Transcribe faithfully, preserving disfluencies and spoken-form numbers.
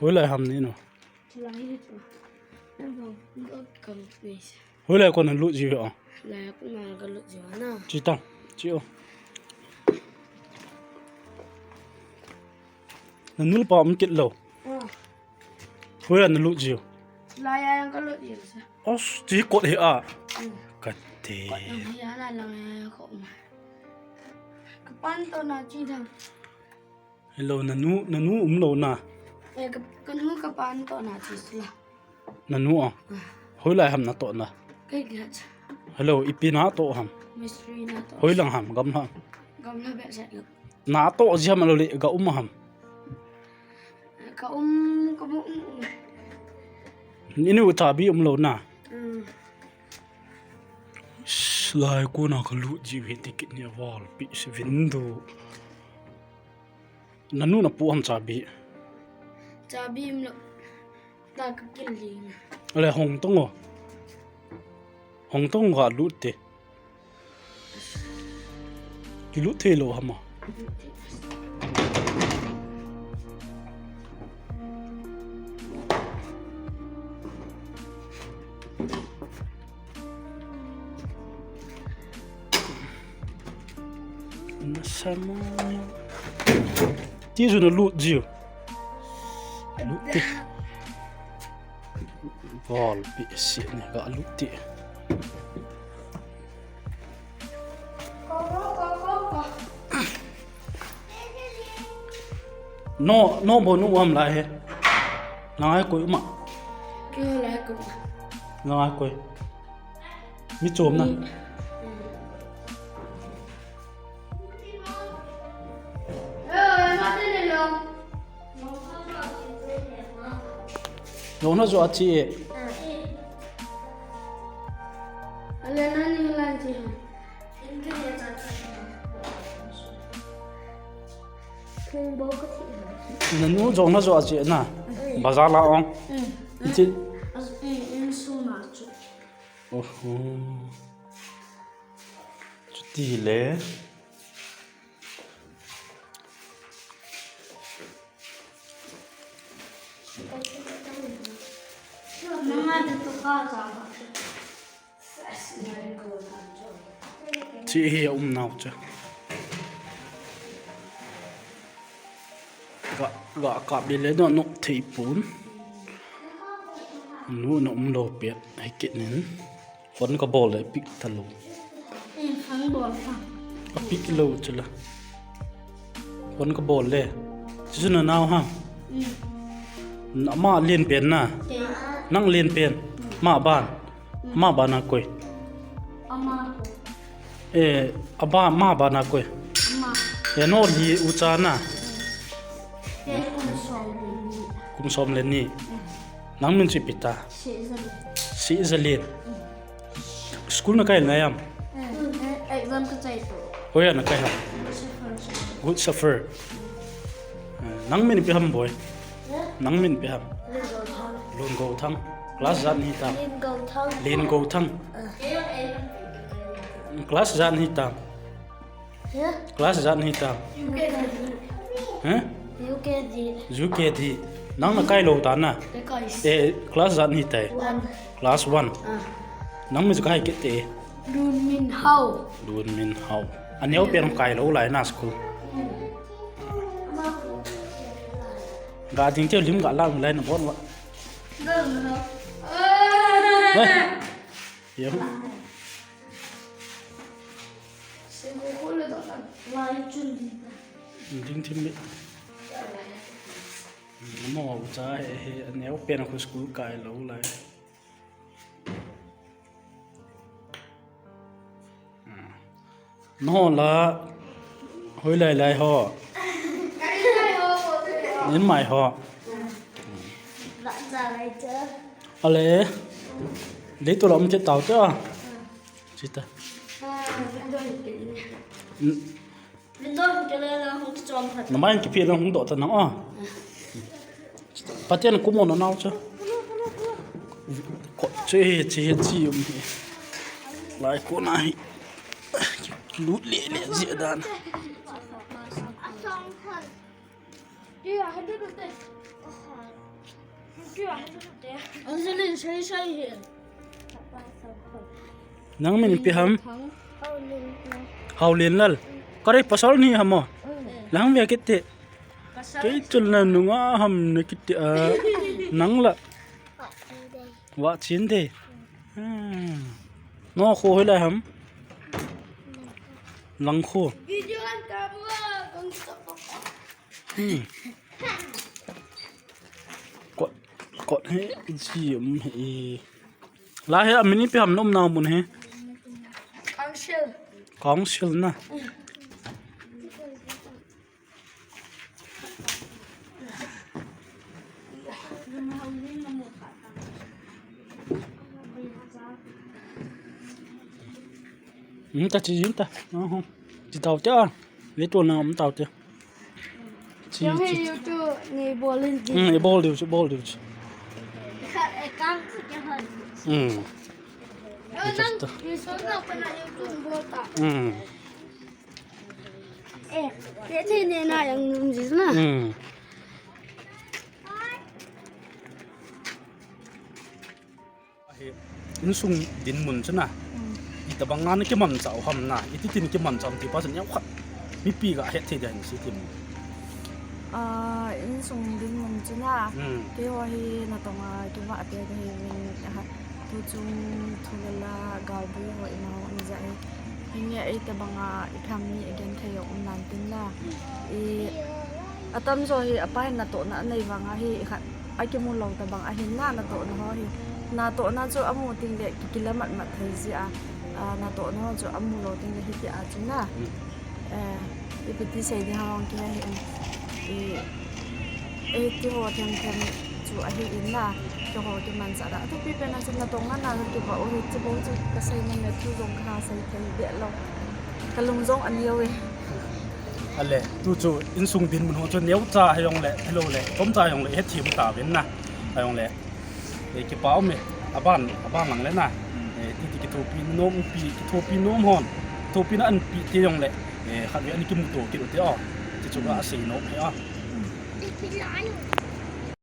Hoilai ham ni no. Lai hi chu. Abo, dot ka lut ni se. Hoilai kona lut ji o. Lai kona ka lut ji na. Chi tang, chi o. Nanu le pa um kit lou. Ah. Hoilai na lut ji o. Lai a ka lut ji se. Os, chi kot hi a. Hmm. Kati. Kot hi a la lang ko ma. Ka pan to na chi dang. Hello, nanu, nanu um lou na. Eh, ka, ka nu ka pan to na chi sila. Nanu a. Ah. Hoilai ham na to na. Kai ga cha. Hello, ipi na to ham. Mystery na to. Hoilang ham, gamla ham. Gamla be sa ga. Na to ji ham lo le ga um ham. Ka um, ka mu um. Ni nu chabi um lou na. Mm. Lai kona ka lut ji ve ti kit ni a val pi si window. Nanu na pu ham chabi. Chabi um lou. Ta ka kil ling. Ale hong tong o. Hong tong ga lut te. Ki lut thei lou ham a. Na sa mo. Ti ju na lut ji. Lut ti. Ball pi si ni ga lut ti. No, no bo nu um lai he. Nang ai koi uma. Kyo lai ko. Nang ai koi. Mi chom na. Jong na jo a chi e. Ale na ni lan chi. Nanu jong na jo a chi na. Bazar la ong. Chi. Oho. Chuti le. Chi hi a um nau cha. Ga, ga kap le le no nok thei pon. Nu na um lou pet, hai kit nin. Phone ka bol le pick ta lou. Eh, phone bol ka. Ka pick lou chu la. Phone ka bol le. Chu chu na nau ha. Mm. Ama len pen na. Te. Nang len pen. Ma ban. Mm. Ma ban a koi. Ama ko. Eh, aba, ma ban a koi. Ama. Eh, no li u cha na. Mm. Te kum som le ni. Kum som le ni. Mm. Nang min chu ipi ta. Sehzalin. Sehzalin. Mm. School na kai ngai am? Eh, exam ka chai to. Hoiya na kai ham? Good Shepherd. Good Shepherd. Eh, nang min ipi ham boi? Eh? Nang min ipi ham? Lungouthang. Lungouthang. Class ijat na hi tam? Lungouthang. Lungouthang. Eh. Class ijat na hi tam? Heh? Class ijat na hi tam? U K G. Heh? U K G. U K G. Nang na kai lou ta na? Ka kai. Eh, class ijat na hi tai? One. Class one. Ah. Nang min chu ka hai kit te. Lunminhao. Lunminhao. Aneo pen kai lou lai na school. Ga ding teu lim ga lang lai na bon wa. Lunminhao. Eh. Yo. Ding thim le. Mo cha he, he, aneo pen khu school kai lou lai. No la, hoilai lai ho. Nin mai ho. Ale, dei tu la um che tau te a. Chita. Namai kipi lang hung doh ta nang a. Pathen kumona nau cha. Ko che he che he chi um he. Lai kona hi. Lut le le ji dan. Nang min ipi ham? Haolienlal. Kare pasal ni ham mo? Lang ve kit te. Kei chul na nunga ham na kit te, ah, nang la. Wah chin te. Hmm. No kho hoilai ham? Lang kho. Hmm. Kot, kot hi, ji um hi. La hi amin ipi ham nom na mun hi. Council. Council na. Hmm, ta chi jin ta. Ahun. Chi tau te a. Ve to na um tau te. Chi, yang chi. Hi YouTube ni bol in di. Hmm, i bol diu, i bol diu. Khat e kang khat ya han. Hmm. Just. Hmm. Eh, ye thei ne na yang num ji na. Hmm. Hi, insung dinmun chu na. Hmm. Itobang a na kimanchah u ham na. Iti tin kimanchah u ham ti pa chu neokhat mipi ga het thei dia hin sei tim. Ah, insung dinmun chu na. Hmm. Keiho hi natong a kivah te kahi uvin, ah, tuchung thu le la galboi ho ima ho um jeh hi. Hinge itobang a ipi ham mi agenthei jong um nan tin na. Hmm. I, atamjo hi apa hin natohna anei vang a hi khat akimu lou tobang ahin na, natohna ho hi. Natohna chu amu teng le ki, kila matmat thei ji a. Ah, natohna ho chu amu lou teng le hiti a chu na. Hmm. Eh, ipi ti sei ding ham kei hi. I, eh, ti ho them them chu ahi in na. Keiho kimanchah da. Athupi pen a chu natong a na kivah u hi, chu bou chu kasei nom e, thu jong kaha sei thei be lou. Kalung jong aneo e. Ale, tu chu insung dinmun ho chu neocha hijongle, hilou le, chomcha hijongle, hethem tauvin na. Hijongle, eh, kipa um e, aban, aban lang le na. Eh, titi kithopi nom pi, kithopi nom hon. Thopina anpi te jongle, eh, khatvei ana kimuto kit u te o. Ti chu ka sei nom e o.